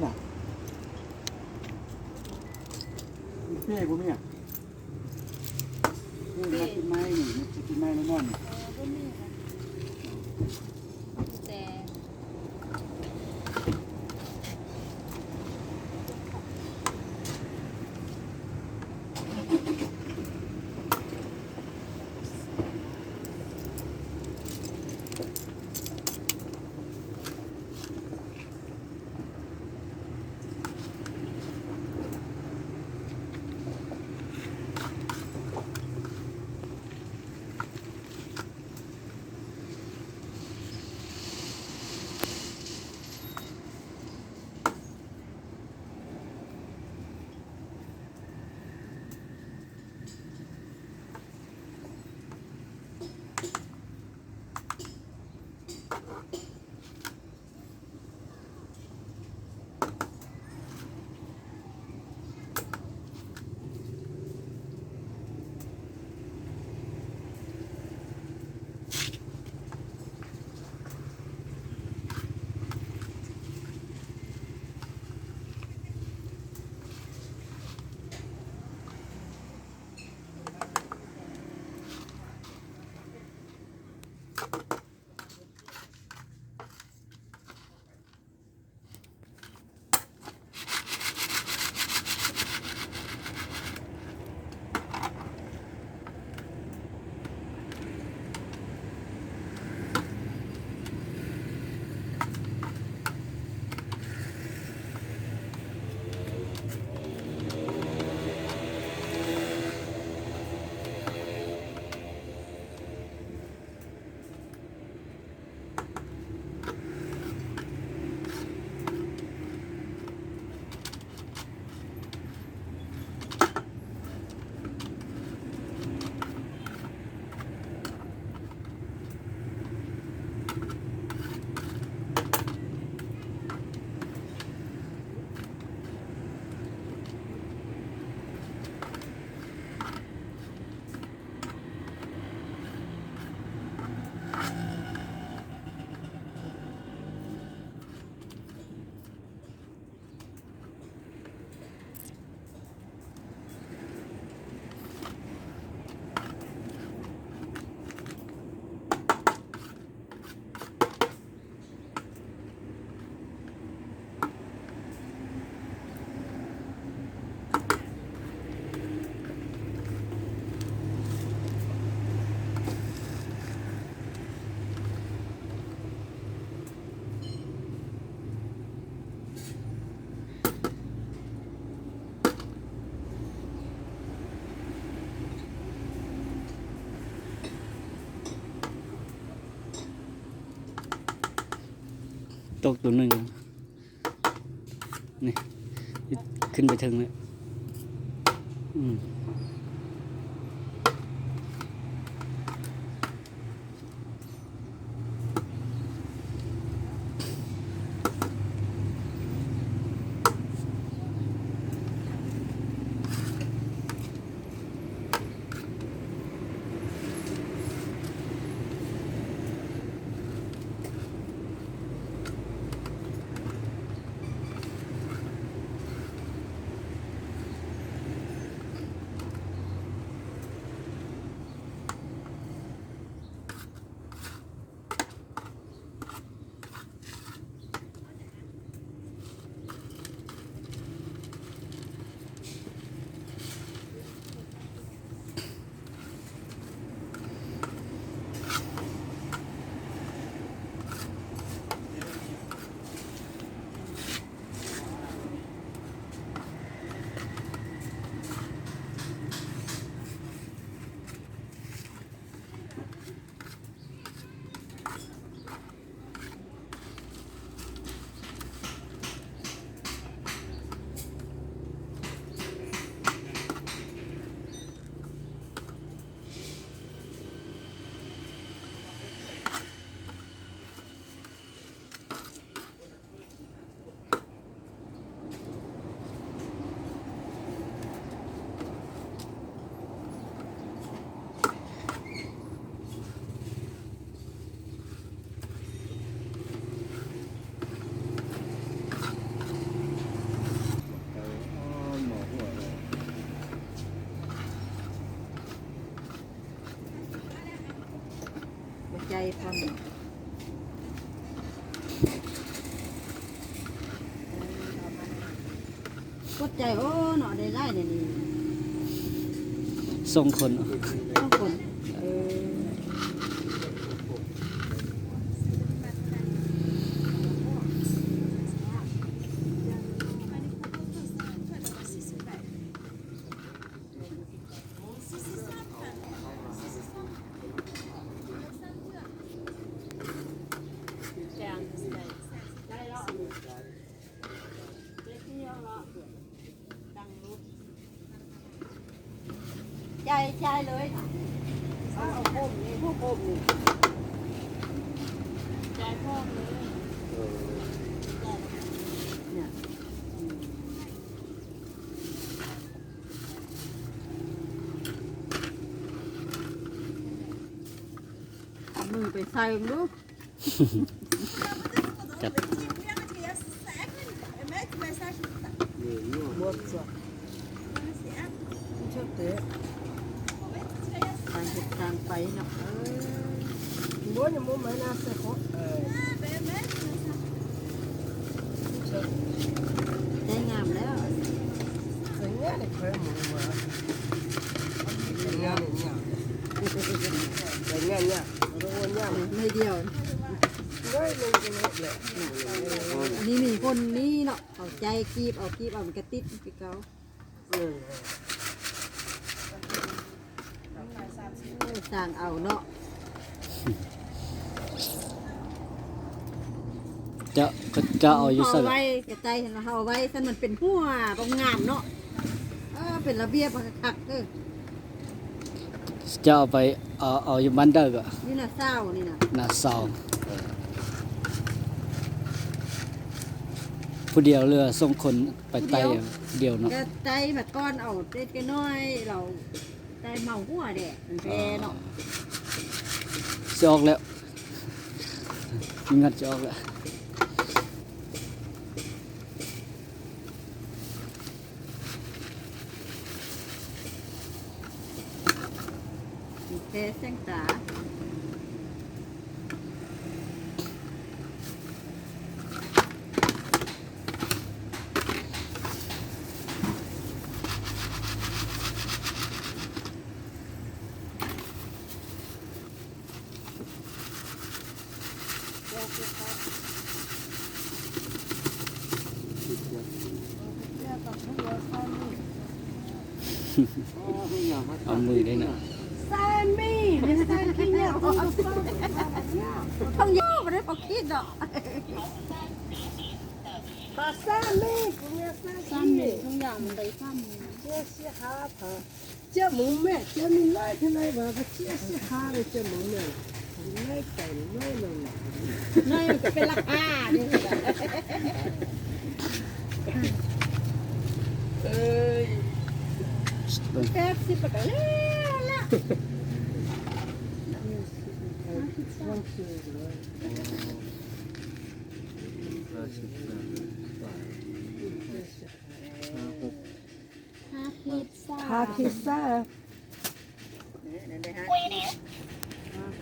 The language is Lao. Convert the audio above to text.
ເປ້ບໍ່ມີຫຍັງ. ເອີ ເປ້ ມາກິນໄມ້ນີ້ ມາກິນໄມ້ແນ່ນອນນີ້. ເອີ ບໍ່ມີນະ ແຕ່ ຕົກຕົວໜຶ່ງ ນີ້ ຂຶ້ນໄປເທິງແລ້ວ ອືມ. ເ ກົດໃຈ ໂອ້ ເນາະ ໄດ້ຫຼາຍແນວນີ້ ສອງຄົນ ສອງຄົນ ເອີ. ຈ່າຍ ຈ່າຍເລີຍ ເອົາ ເອົາໂຄມນີ້ ເອົາໂຄມນີ້ ຈ່າຍພ້ອມເລີຍ ເອີ ເນຍ ອືມ ເອົາມືໄປໃສ່ເບິ່ງດູ. ຈັດ ທາງເຮັດທາງໄປເນາະ ເອີ ໄດ້ງາມແລ້ວ ໄດ້ງາມແລ້ວ ໄດ້ງາມແລ້ວ ໜ້ອຍດຽວ ອັນນີ້ມີຄົນນີ້ເນາະ ເອົາໃຈກີບເອົາ ກີບເອົາ ມັນກະຕິດຄືເກົ່າ ເອີ ຊ່າງເອົາເນາະ ຈະ ຈະເອົາຢູ່ໃສລະ ເອົາໄວ້ໃກ້ໆ ເຮົາເອົາໄວ້ຊັ້ນ ມັນເປັນຫົວ ບໍ່ງາມເນາະ ເອີ ເປັນລະບຽບຄັກໆ ເອີ. ຈະເອົາໄປ ເອົາ ເອົາຢູ່ບ້ານໃດກໍ ຢູ່ນາຊາວນີ້ນະ ນາຊາວ ຜູ້ດຽວ ຫຼືວ່າສອງຄົນ ໄປໄຕ້ ຜູ້ດຽວ ຜູ້ດຽວເນາະ ກໍໄຕ້ມາກ່ອນ ເອົາເລັກນ້ອຍ ລາວໄຕ້ເມົາຫົວແດ່ ມັນແພ້ເນາະ ຊິອອກແລ້ວ ເຫງືອດຊິອອກແລ້ວ. ແປແສງຕາ ເອົາມືໄດ້ນະ Sammy ແມ່ນ Sammy ເນາະ ຕ້ອງຢູ່ ບໍ່ໄດ້ ບໍ່ຄິດດອກ Sammy ແມ່ນ Sammy ທຸກຢ່າງມັນໄດ້ຊ້ຳ ເຈົ້າໝູແມ່ ເຈົ້າມີຫຼາຍເທົ່າໃດວ່າ ເຈົ້າຊິຫາໄດ້ ເຈົ້າໝູແມ່ ຫຼາຍໄປຫຼາຍລົງ ນ້ອຍມັນກໍເປັນລາຄານີ້ ເອີຍ ແປດສິບ ແລ້ວກໍແລ້ວລະ ຫ້າສິບ ຫ້າສິບ ຫ້າສິບ ຫ້າສິບ ຫ້າສິບ ຫ້າສິບ.